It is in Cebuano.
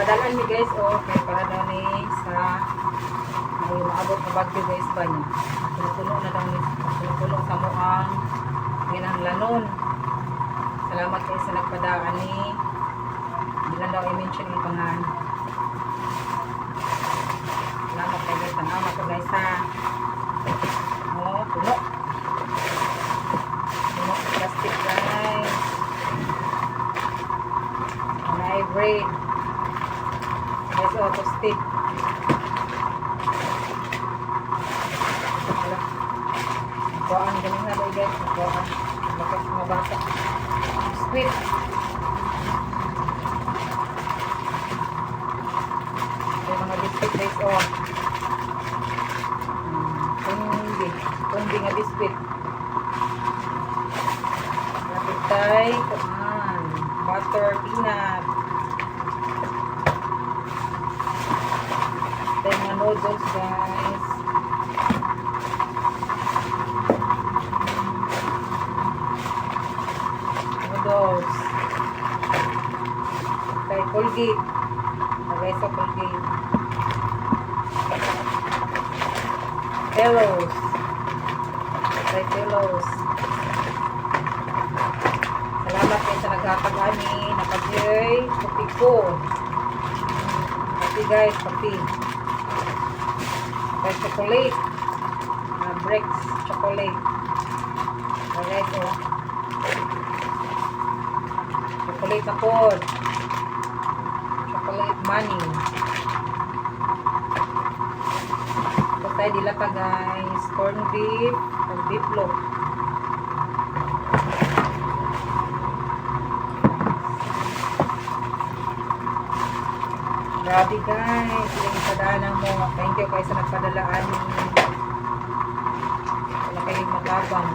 Nagpadalan mi, guys, oh, kay para daw ni sa may maabot na bagyo, guys, ba niya. Puno-puno na daw ni, puno-puno sa moang ginanglanon. Salamat kay sa nagpadaan ni, hindi lang daw i-mention yung pangalan. Salamat kay, guys, salamat ko, guys, ha. Oh, puno. Puno sa plastic, guys. May bread. Guys, oh, toasted. Wala. Kuhaan ganun na guys. Kuhaan. Lakas mga bata. Sweet. May mga biscuit, guys, oh. Kundi. Kundi nga biscuit. Lapit tay. Kuhaan. Butter, peanut. Ito yung mga noodles, guys. Noodles. Kay Colgate. Lagay sa Colgate. Pillows. Kay pillows. Salamat kayo sa naghatag ani. Napagay. Kape ko. Kape, guys. Kape. Kay chocolate. Bricks chocolate. Okay, guys, oh. Chocolate na po. Chocolate money. Tapos tayo dilata, guys. Corn beef o beef loaf. Grabe, guys. Yung padala mo. Thank you kayo sa nagpadala ani. Wala kayong matabang.